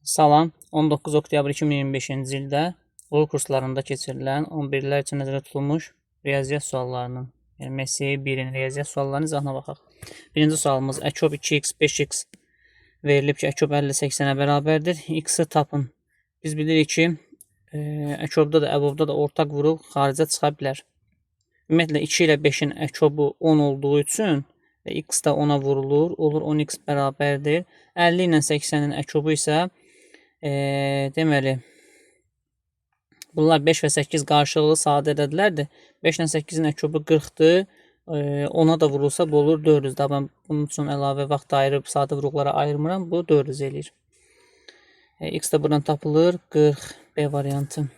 Salam, 19 oktyabr 2025-ci ildə uğur kurslarında keçirilən 11-lər üçün nəzərdə tutulmuş riyaziyyat suallarının, yəni MSI 1-in riyaziyyat suallarının izahına baxaq. Birinci sualımız əkob 2x 5x verilib ki, əkob 50 80-ə bərabərdir. X-i tapın. Biz bilirik ki, əkobda da, əbobda da ortaq vuruq xaricə çıxa bilər. Ümumiyyətlə 2 ilə 5-in əkobu 10 olduğu üçün və x də 10-a vurulur, olur 10x bərabərdir. 50 ilə 80-in əkobu isə deməli, bunlar 5 və 8 qarşılıqlı sadə ədədlərdir. 5 ilə 8-in əkobu 40-dır. 10-a da vurulsa bu olur 400. Daha mən bunun üçün əlavə vaxt ayırıb sadə vuruqlara ayırmıram. Bu 400 eləyir. X də buradan tapılır. 40 B variantı.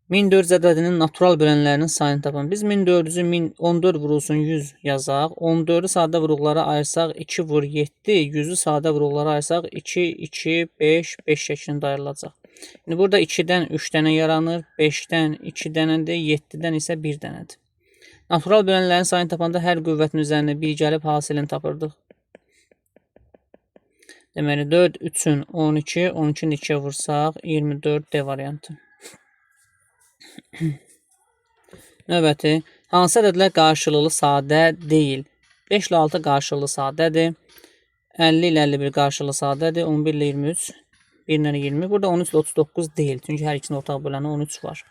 1400 ədədinin natural bölənlərinin sayını tapın. Biz 1400-ü 14 vurulsun 100 yazaq. 14-ü sadə vuruqlara ayırsaq 2 vur 7, 100-ü sadə vuruqlara ayırsaq 2, 2, 5, 5 şəklində ayrılacaq. İndi burada 2-dən 3 dənə yaranır, 5-dən 2 dənədir, 7-dən isə 1 dənədir. Natural bölənlərin sayını tapanda hər qüvvətin üzərinə 1 gəlib hasilini tapırdıq. Deməli 4, 3-ün 12, 12-ni 2-yə vursaq 24 D variantı. Növbəti, hansı ədədlər qarşılıqlı sadə deyil? 5 ilə 6 qarşılıqlı sadədir. 50 ilə 51 qarşılıqlı sadədir. 11 ilə 23, 1 ilə 20. Burada 13 ilə 39 deyil. Çünki hər ikisinin ortaq böləni 13 var.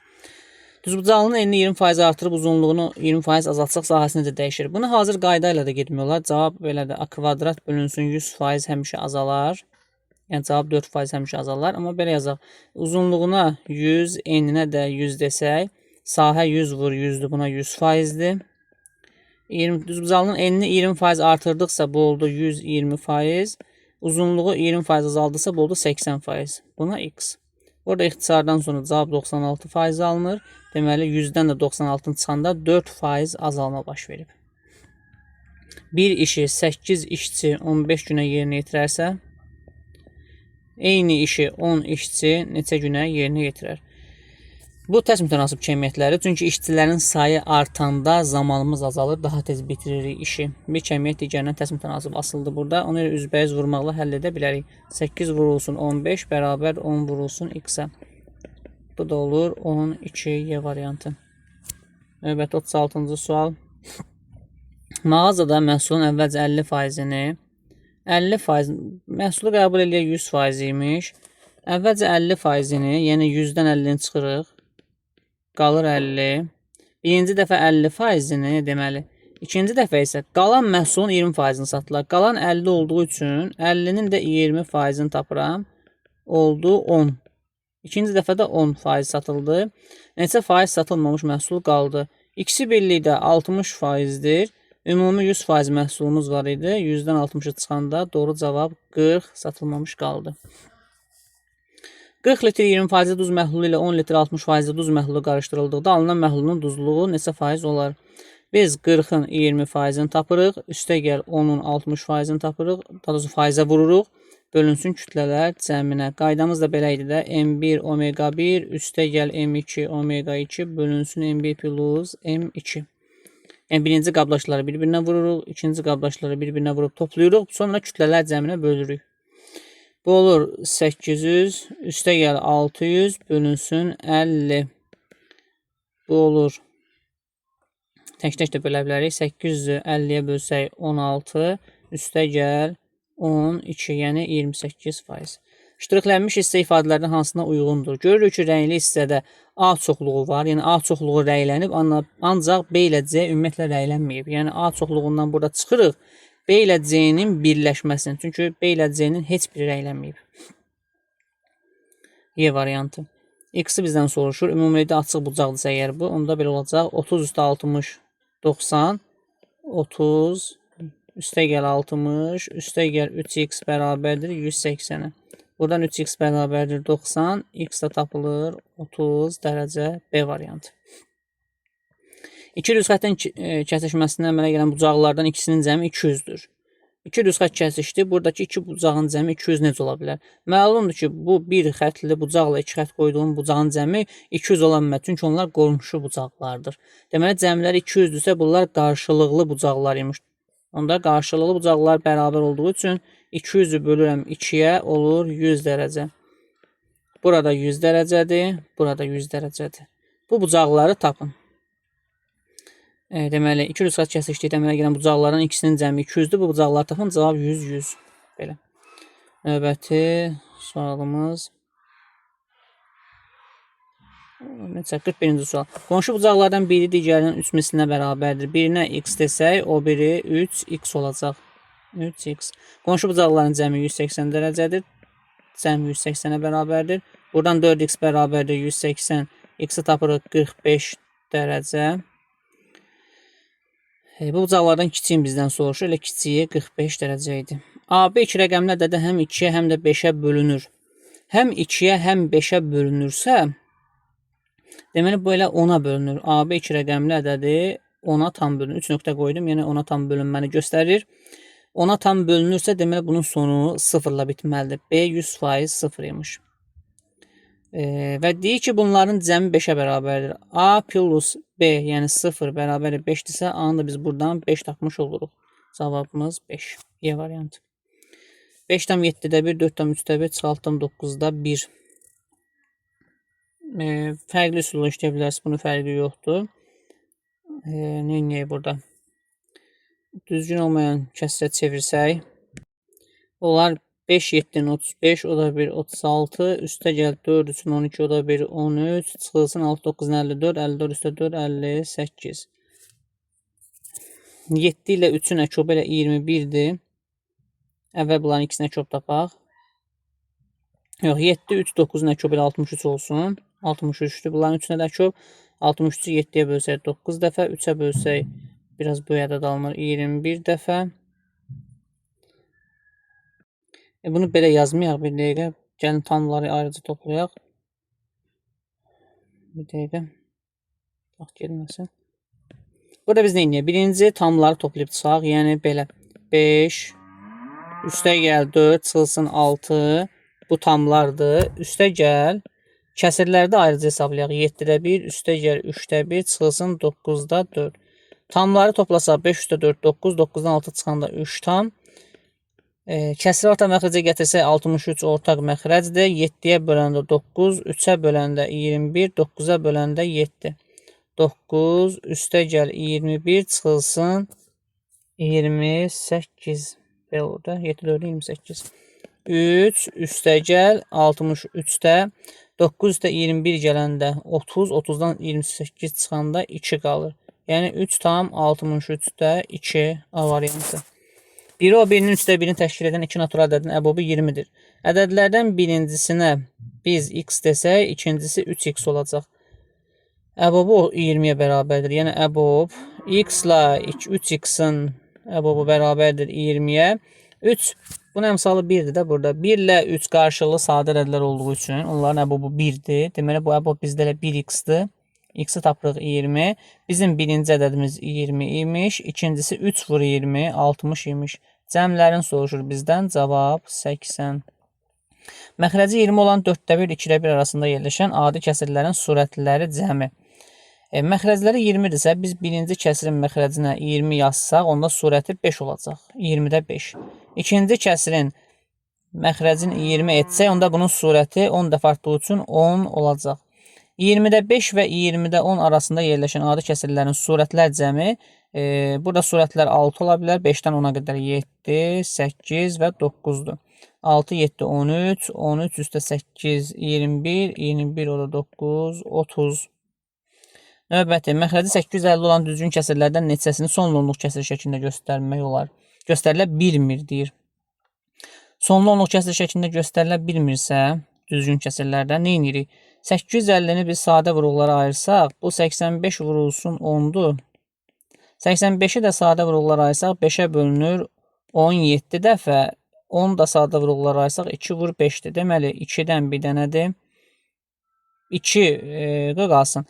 Düzbucaqlının enini 20% artırıb uzunluğunu 20% azaltsaq sahəsi necə dəyişir? Bunu hazır qayda ilə də getmək olar. Cavab belədir. A kvadrat bölünsün 100% həmişə azalar. Yəni cavab 4% həmişə azalar. Amma belə yazaq. Uzunluğuna 100, eninə də 100 desək, sahə 100 vur 100-dür, buna 100%-dir. 20, düzbucaqlının enini 20% artırdıqsa bu oldu 120%. Uzunluğu 20% azaldıqsa bu oldu 80%. Buna x. Burada ixtisardan sonra cavab 96% alınır. Deməli 100-dən də 96-nı çıxanda 4% azalma baş verib. Bir işi 8 işçi 15 günə yerinə yetirərsə, eyni işi 10 işçi neçə günə yerinə yetirər? Bu tərs mütənasib kəmiyyətləri. Çünki işçilərin sayı artanda zamanımız azalır, daha tez bitiririk işi. Bir kəmiyyət digərindən tərs mütənasib asılıdır burada. Onu elə üzbəüz vurmaqla həll edə bilərik. 8 vurulsun 15 bərabər 10 vurulsun x-ə. Bu da olur 12 Y variantı. Növbəti 36-cı sual. Mağazada məhsulun əvvəlcə 50%-ni 50% məhsulu qəbul eləyək 100% imiş. Əvvəlcə 50%-ni, yəni 100-dən 50-ni çıxırıq. Qalır 50. Birinci dəfə 50%-ni deməli. İkinci dəfə isə qalan məhsulun 20%-ni satdılar. Qalan 50 olduğu üçün 50-nin də 20%-ni tapıram. Oldu 10. İkinci dəfə də 10% satıldı. Neçə faiz satılmamış məhsul qaldı? İkisi birlikdə 60%-dir. Ümumi 100% məhsulumuz var idi. 100-dən 60-ı çıxanda doğru cavab 40 satılmamış qaldı. 40 litr 20% duz məhlulu ilə 10 litr 60% duz məhlulu qarışdırıldıqda alınan məhlulun duzluğu neçə faiz olar? Biz 40-ın 20%-ni tapırıq. Üstə gəl 10-un 60%-ni tapırıq. Daha doğrusu faizə vururuq. Bölünsün kütlələr cəminə. Qaydamız da belə idi də. M1 omega 1 üstə gəl M2 omega 2 bölünsün M1 plus M2. Yəni birinci qablaşları bir-birinə vururuq, ikinci qablaşları bir-birinə vurub toplayırıq. Sonra kütlələr cəminə bölürük. Bu olur 800, üstə gəl 600 bölünsün 50. Bu olur. Tək-tək də bölə bilərik. 800-ü 50-yə bölsək 16, üstə gəl 12, yəni 28%. Ştrixlənmiş hissə ifadələrdən hansına uyğundur? Görürük ki, rəngli hissədə A çoxluğu var. Yəni A çoxluğu rənglənib, ancaq B ilə C ümumiyyətlə rənglənməyib. Yəni A çoxluğundan burada çıxırıq B ilə C-nin birləşməsini. Çünki B ilə C-nin heç biri rənglənməyib. Y variantı. X-i bizdən soruşur. Ümumilikdə açıq bucaqdırsa əgər bu, onda belə olacaq. 30 üstə 60, 90, 30, üstə gəl 60, üstə gəl 3x bərabərdir 180-ə. Buradan 3x bərabərdir 90, x də tapılır 30 dərəcə B variantı. İki düz xəttin kəsişməsindən əmələ gələn bucaqlardan ikisinin cəmi 200-dür. İki düz xətt kəsişdi. Buradakı iki bucağın cəmi 200 necə ola bilər? Məlumdur ki, bu bir xətli bucaqla iki xətt qoyduğum bucağın cəmi 200 ola bilməz. Çünki onlar qonşu bucaqlardır. Deməli, cəmləri 200-dürsə, bunlar qarşılıqlı bucaqlar imiş. Onda qarşılıqlı bucaqlar bərabər olduğu üçün 200-ü bölürəm 2-yə, olur 100 dərəcə. Burada 100 dərəcədir, burada 100 dərəcədir. Bu bucaqları tapın. Deməli, 2 düz xətt kəsişdikdə əmələ gələn bucaqların ikisinin cəmi 200-dür. Bu bucaqları tapın. Cavab 100, 100. Belə. Növbəti sualımız. Neçə? 41-ci sual. Qonşu bucaqlardan biri digərinin 3 mislinə bərabərdir. Birinə x desək, o biri 3x olacaq. 3x. Qonşu bucaqların cəmi 180 dərəcədir. Cəm 180-ə bərabərdir. Buradan 4x bərabərdir 180. X-i tapırıq 45 dərəcə. Bu bucaqlardan kiçiyin bizdən soruşur. Elə kiçiyi 45 dərəcə idi. AB iki rəqəmli ədədi həm 2-yə, həm də 5-ə bölünür. Həm 2-yə, həm 5-ə bölünürsə, deməli bu elə 10-a bölünür. AB iki rəqəmli ədədi 10-a tam bölünür. 3 nöqtə qoydum, yəni 10-a tam bölünməni göstərir. 10-a tam bölünürsə, deməli bunun sonu 0-la bitməlidir. B 100% 0 imiş. Və deyir ki, bunların cəmi 5-ə bərabərdir. A plus B, yəni 0 bərabərdir 5-dirsə, A-nı da biz buradan 5 tapmış oluruq. Cavabımız 5. Y variantı. 5,7-də 1, 4,3-də 1, 6,9-da 1. Fərqli üsulla işləyə bilərsiniz. Bunun fərqi yoxdur. Nə edək burada? Düzgün olmayan kəsrə çevirsək, onlar 5, 7-nin 35, o da 1, 36, üstə gəl 4, 3-ün 12, o da 1, 13, çıxılsın 6, 9, 54, 54 üstə 4, 58. 7 ilə 3-ün əkobu elə 21-dir. Əvvəl bunların ikisini əkob tapaq. Yox, 7, 3, 9-un əkobu elə 63 olsun. 63-dür. Bunların üçünə də əkob. 63-ü 7-yə bölsək 9 dəfə, 3-ə bölsək biraz böyük ədəd alınır 21 dəfə. Bunu belə yazmayaq bir dəqiqə. Gəlin tamları ayrıca toplayaq. Bir dəqiqə. Bax, gelməsin. Burada biz nə edək? Birinci tamları toplayıb çıxaq. Yəni belə 5, üstə gəl 4, çıxılsın 6. Bu tamlardır. Üstə gəl. Kəsirləri də ayrıca hesablayaq. 7-də 1, üstə gəl 3-də 1, çıxılsın 9-da 4. Tamları toplasaq 5 üstə 4, 9, 9-dan 6 çıxanda 3 tam. Kəsiri ortaq məxrəcə gətirsək 63 ortaq məxrəcdir. 7-yə böləndə 9, 3-ə böləndə 21, 9-a böləndə 7. 9, üstə gəl 21, çıxılsın 28. Belə olur da. 7, 4, 28. 3, üstə gəl 63-də 9 üstə 21 gələndə 30, 30-dan 28 çıxanda 2 qalır. Yəni 3,63-də 2 A variantı. Biri o birinin 3-də birini təşkil edən iki natural ədədin əbobu 20-dir. Ədədlərdən birincisinə biz x desək, ikincisi 3x olacaq. Əbobu 20-yə bərabərdir. Yəni əbob x ilə 3x-in əbobu bərabərdir 20-yə. 3, bunun əmsalı 1-dir də burada. 1 ilə 3 qarşılıqlı sadə ədədlər olduğu üçün onların əbobu 1-dir. Deməli bu əbob bizdə elə 1x-dir. X-i tapırıq 20. Bizim birinci ədədimiz 20 imiş. İkincisi 3 vur 20, 60 imiş. Cəmlərin soruşur bizdən. Cavab 80. Məxrəci 20 olan 4-də 1, 2-də 1 arasında yerləşən adi kəsirlərin surətləri cəmi. Məxrəcləri 20-dirsə, biz birinci kəsirin məxrəcinə 20 yazsaq, onda surəti 5 olacaq. 20-də 5. İkinci kəsirin məxrəcini 20 etsək, onda bunun surəti 10 dəfə artdığı üçün 10 olacaq. 20-də 5 və 20-də 10 arasında yerləşən adi kəsirlərin surətlər cəmi, burada surətlər 6 ola bilər. 5-dən 10-a qədər 7, 8 və 9-dur. 6, 7, 13, 13 üstə 8, 21, 21 o da 9, 30. Növbəti, məxrəci 850 olan düzgün kəsirlərdən neçəsini sonlu onluq kəsir şəklində göstərmək olar? Göstərilə bilmir, deyir. Sonlu onluq kəsir şəklində göstərilə bilmirsə, düzgün kəsirlərdən nə edirik? 850-ni biz sadə vuruqlara ayırsaq, bu 85 vurulsun 10-dur. 85-i də sadə vuruqlara ayırsaq, 5-ə bölünür 17 dəfə. 10 da sadə vuruqlara ayırsaq, 2 vur 5-dir. Deməli, 2-dən bir dənədir. 2 qalsın.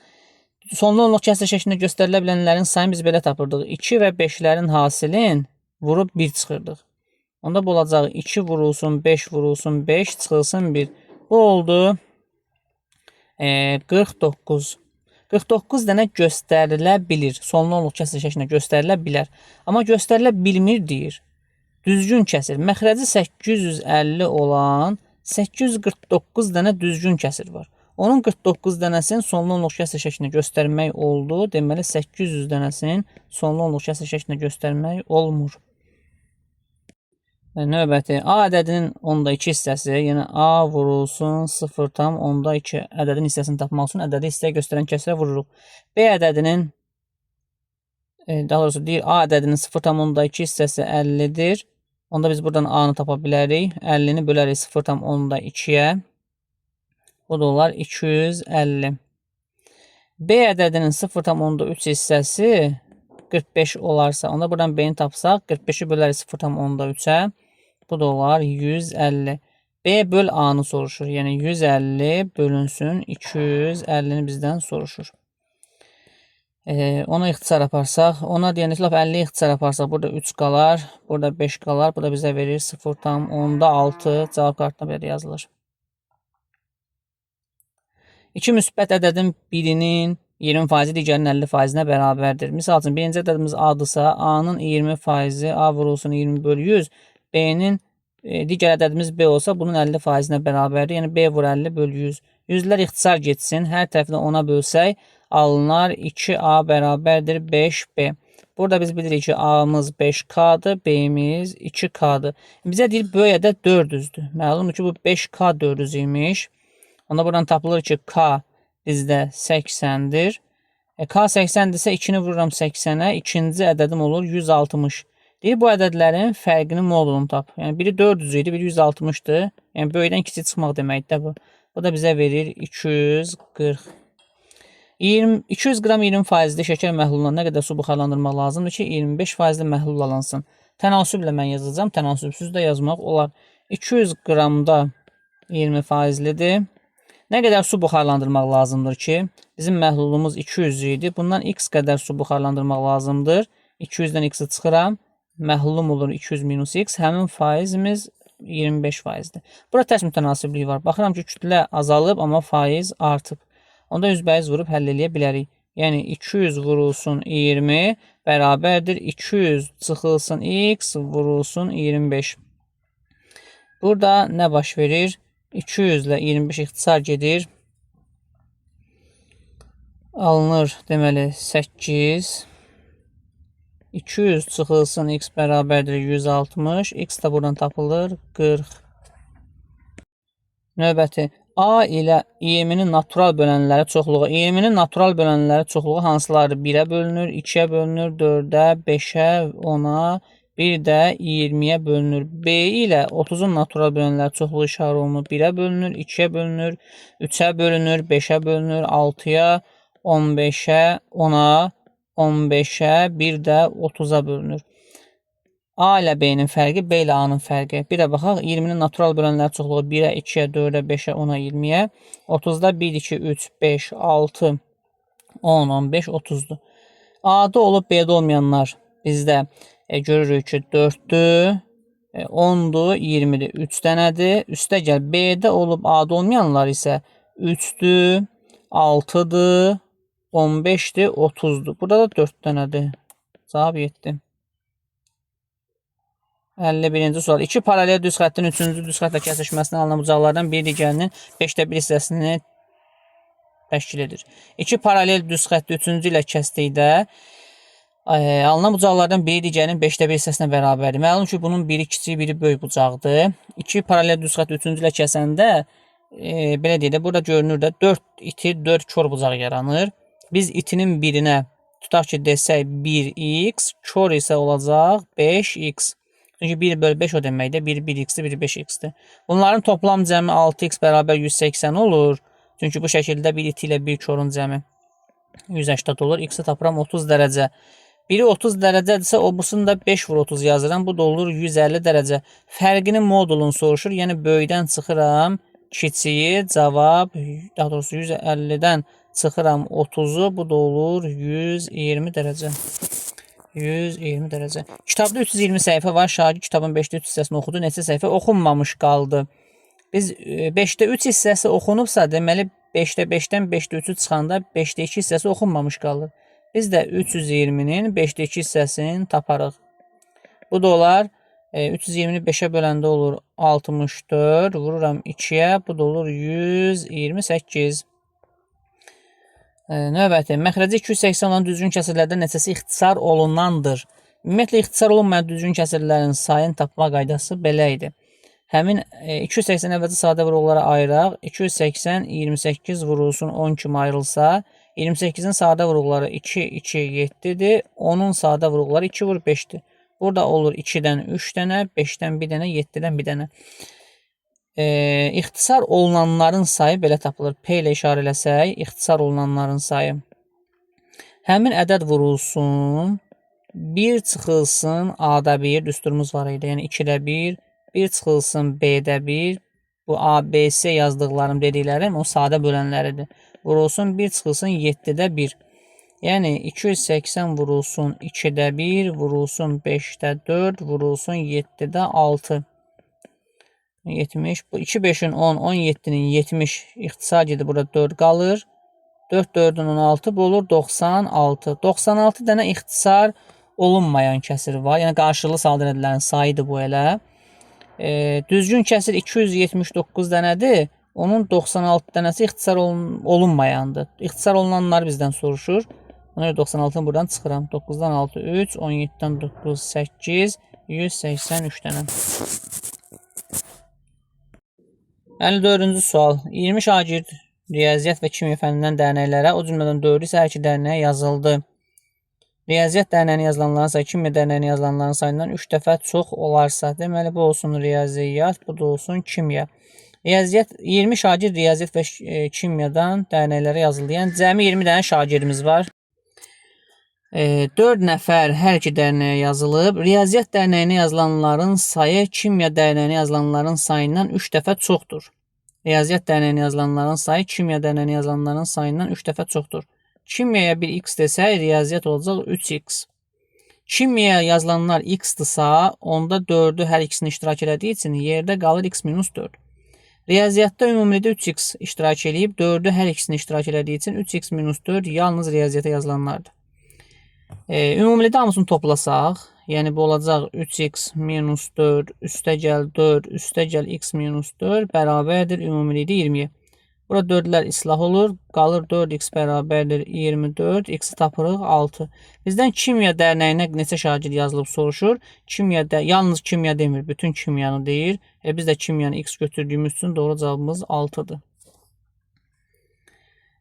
Sonlu onluq kəsir şəklində göstərilə bilənlərin sayını biz belə tapırdıq. 2 və 5-lərin hasilin vurub 1 çıxırdıq. Onda bu olacaq 2 vurulsun 5 vurulsun 5 çıxılsın 1. Bu oldu 49. 49 dənə göstərilə bilir. Sonlu onluq kəsir şəklində göstərilə bilər. Amma göstərilə bilmir deyir. Düzgün kəsir. Məxrəci 850 olan 849 dənə düzgün kəsir var. Onun 49 dənəsinin sonlu onluq kəsir şəklində göstərmək oldu. Deməli 800 dənəsinin sonlu onluq kəsir şəklində göstərmək olmur. Növbəti A ədədinin 10.2 hissəsi, yəni A vurulsun 0,2 ədədin hissəsini tapmaq üçün ədədi hissəyə göstərən kəsrə vururuq. B ədədinin, daha doğrusu deyir A ədədinin 0,2 hissəsi 50-dir. Onda biz buradan A-nı tapa bilərik. 50-ni bölərik 0,2-yə. Bu da olar 250. B ədədinin 0,3 hissəsi 45 olarsa, onda buradan B-ni tapsaq, 45-i bölərik 0,3-ə. Bu da olar 150. B böl A-nı soruşur. Yəni 150 bölünsün 250-ni bizdən soruşur. Ona ixtisar aparsaq, ona deyəndə ki, lap 50 ixtisar aparsaq, burada 3 qalar, burada 5 qalar, bu da bizə verir 0,6. Cavab kartına belə yazılır. İki müsbət ədədin birinin 20%, digərinin 50%-nə bərabərdir. Misal üçün, birinci ədədimiz A-dırsa, A-nın 20%, A vurulsun 20 bölü 100, B-nin digər ədədimiz B olsa, bunun 50%-nə bərabərdir. Yəni, B vur 50 bölü 100. Yüzlər ixtisar getsin. Hər tərəfdən 10-a bölsək, alınar 2A bərabərdir 5B. Burada biz bilirik ki, A-mız 5K-dır, B-miz 2K-dır. Bizə deyir, böyük ədəd 400-dür. Məlumdur ki, bu 5K 400 imiş. Onda buradan tapılır ki, K bizdə 80-dir. K 80-dirsə 2-ni vururam 80-ə, ikinci ədədim olur 160. Deyir, bu ədədlərin fərqinin modulunu tap. Yəni, biri 400 idi, biri 160-dır. Yəni, böyükdən kiçik çıxmaq deməkdir bu. Bu da bizə verir 240. 200 qram 20%-li şəkər məhluluna nə qədər su buxarlandırmaq lazımdır ki, 25%-li məhlul alınsın. Tənasüblə mən yazacağam, tənasübsüz də yazmaq olar. 200 qramda 20%-lidir. Nə qədər su buxarlandırmaq lazımdır ki, bizim məhlulumuz 200 idi. Bundan x qədər su buxarlandırmaq lazımdır. 200-dən x-i çıxıram. Məhlulum olur 200 minus x. Həmin faizimiz 25%-dir. Burada tərs mütənasiblik var. Baxıram ki, kütlə azalıb, amma faiz artıb. Onda üzbəüz vurub həll eləyə bilərik. Yəni 200 vurulsun 20 bərabərdir 200 çıxılsın x vurulsun 25. Burada nə baş verir? 200 ilə 25 ixtisar gedir. Alınır deməli 8. 200 çıxılsın x bərabərdir 160. X də buradan tapılır 40. Növbəti A ilə 20-nin natural bölənləri çoxluğu. 20-nin natural bölənləri çoxluğu hansılardır? 1-ə bölünür, 2-yə bölünür, 4-ə, 5-ə, 10-a, bir də 20-yə bölünür. B ilə 30-un natural bölənləri çoxluğu işarə olunur. 1-ə bölünür, 2-yə bölünür, 3-ə bölünür, 5-ə bölünür, 6-ya, 15-ə, 10-a, 15-ə, bir də 30-a bölünür. A ilə B-nin fərqi, B ilə A-nın fərqi. Bir də baxaq, 20-nin natural bölənləri çoxluğu 1-ə, 2-yə, 4-ə, 5-ə, 10-a, 20-yə. 30-da 1, 2, 3, 5, 6, 10, 15, 30-dur. A-da olub, B-də olmayanlar bizdə görürük ki, 4-dür, 10-dur, 20-dir, 3 dənədir. Üstə gəl, B-də olub, A-da olmayanlar isə 3-dür, 6-dır, 15-dir, 30-dur. Burada da 4 dənədir. Cavab 7. 51-ci sual. İki paralel düz xəttin üçüncü düz xəttlə kəsişməsindən alınan bucaqlardan biri digərinin 5-də 1 hissəsini təşkil edir. İki paralel düz xətti üçüncü ilə kəsdikdə alınan bucaqlardan biri digərinin 5-də 1 hissəsinə bərabərdir. Məlum ki, bunun biri kiçik, biri böyük bucaqdır. İki paralel düz xətti üçüncü ilə kəsəndə belə deyək də, burada görünür də 4 iti, 4 kor bucaq yaranır. Biz itinin birinə tutaq ki, desək 1x, kor isə olacaq 5x. Çünki 1 bölü 5 o deməkdir. 1 1x-dir, 1 5x-dir. Bunların toplam cəmi 6x bərabər 180 olur. Çünki bu şəkildə bir iti ilə bir korun cəmi 180 olur. X-i tapıram 30 dərəcə. Biri 30 dərəcədirsə, o busunu da 5 vur 30 yazıram. Bu da olur 150 dərəcə. Fərqinin modulunu soruşur. Yəni böyükdən çıxıram kiçiyi, cavab, daha doğrusu 150-dən çıxıram 30-u, bu da olur 120 dərəcə. 120 dərəcə. Kitabda 320 səhifə var. Şagird kitabın 5-də 3 hissəsini oxudu. Neçə səhifə oxunmamış qaldı? Biz 5-də 3 hissəsi oxunubsa, deməli 5-də 5-dən 5-də 3-ü çıxanda 5-də 2 hissəsi oxunmamış qalır. Biz də 320-nin 5-də 2 hissəsini taparıq. Bu da olar 320-ni 5-ə böləndə olur 64. Vururam 2-yə. Bu da olur 128. Növbəti. Məxrəci 280 olan düzgün kəsirlərdən neçəsi ixtisar olunandır? Ümumiyyətlə, ixtisar olunmayan düzgün kəsirlərin sayını tapma qaydası belə idi. Həmin 280 əvvəlcə sadə vuruqlara ayıraq. 280 28 vurulsun 10 kimi ayrılsa, 28-in sadə vuruqları 2, 2, 7-dir. 10-un sadə vuruqları 2 vur 5-dir. Burada olur 2-dən 3 dənə, 5-dən 1 dənə, 7-dən 1 dənə. İxtisar olunanların sayı belə tapılır. P ilə işarə eləsək, ixtisar olunanların sayı. Həmin ədəd vurulsun, 1 çıxılsın A-da 1, düsturumuz var idi. Yəni 2-də 1, 1 çıxılsın B-də 1. Bu A, B, C yazdıqlarım, dediklərim o sadə bölənləridir. Vurulsun 1 çıxılsın 7-də 1. Yəni 280 vurulsun 2-də 1, vurulsun 5-də 4, vurulsun 7-də 6. 70. Bu 2 5-in 10, 17-nin 70 ixtisar gedir. Burada 4 qalır. 4 4-ün 16, bu olur 96. 96 dənə ixtisar olunmayan kəsir var. Yəni qarşılıqlı sadə ədədlərin sayıdır bu elə. Düzgün kəsir 279 dənədir. Onun 96 dənəsi ixtisar olunmayandır. İxtisar olunanlar bizdən soruşur. Ona görə 96-nı buradan çıxıram. 9-dan 6 3, 17-dən 9 8, 183 dənə. 54-cü sual. 20 şagird riyaziyyat və kimya fənnindən dərnəklərə, o cümlədən 4-ü isə hər iki dərnəyə yazıldı. Riyaziyyat dərnəyinə yazılanların sayı kimya dərnəyinə yazılanların sayından 3 dəfə çox olarsa, deməli bu olsun riyaziyyat, bu da olsun kimya. Riyaziyyat 20 şagird riyaziyyat və kimyadan dərnəklərə yazıldı. Yəni cəmi 20 dənə şagirdimiz var. 4 nəfər hər iki dərnəyə yazılıb. Riyaziyyat dərnəyinə yazılanların sayı kimya dərnəyinə yazılanların sayından 3 dəfə çoxdur. Riyaziyyat dərnəyinə yazılanların sayı kimya dərnəyinə yazılanların sayından 3 dəfə çoxdur. Kimyaya bir x desək, riyaziyyat olacaq 3x. Kimyaya yazılanlar x-dırsa, onda 4-ü hər ikisini iştirak elədiyi üçün yerdə qalır x minus 4. Riyaziyyatda ümumilikdə 3x iştirak eləyib, 4-ü hər ikisini iştirak elədiyi üçün 3x minus 4 yalnız riyaziyyata yazılanlardır. Ümumilikdə hamısını toplasaq, yəni bu olacaq 3x minus 4, üstə gəl 4, üstə gəl x minus 4 bərabərdir ümumilikdə 20-yə. Burada 4-lər islah olur. Qalır 4x bərabərdir 24. X-i tapırıq 6. Bizdən kimya dərnəyinə neçə şagird yazılıb soruşur. Kimya yalnız kimya demir, bütün kimyanı deyir. Biz də kimyanı x götürdüyümüz üçün doğru cavabımız 6-dır.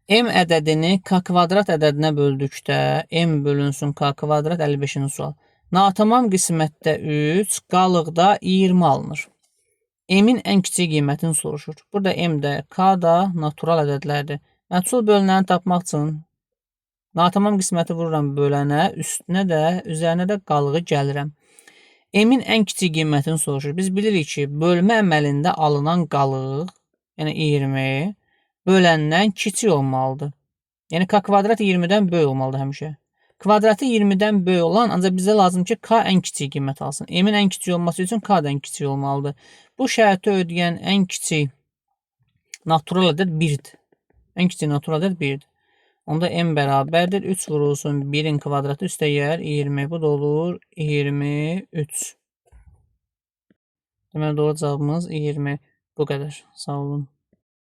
M ədədini k kvadrat ədədinə böldükdə m bölünsün k kvadrat 55-ci sual. Natamam qismətdə 3, qalıqda 20 alınır. M-in ən kiçik qiymətini soruşur. Burada M də, K da natural ədədlərdir. Məchul bölünəni tapmaq üçün natamam qisməti vururam bölənə, üstünə də, üzərinə də qalığı gəlirəm. M-in ən kiçik qiymətini soruşur. Biz bilirik ki, bölmə əməlində alınan qalıq, yəni 20, böləndən kiçik olmalıdır. Yəni K kvadrat 20-dən böyük olmalıdır həmişə. Kvadratı 20-dən böyük olan, ancaq bizə lazım ki, K ən kiçik qiymət alsın. M-in ən kiçik olması üçün K da ən kiçik olmalıdır. Bu şərti ödəyən ən kiçik natural ədəd 1-dir. Ən kiçik natural ədəd 1-dir. Onda M bərabərdir. 3 vurulsun 1-in kvadratı üstə gəl 20. Bu da olur 23. Deməli, doğru cavabımız 20. Bu qədər. Sağ olun.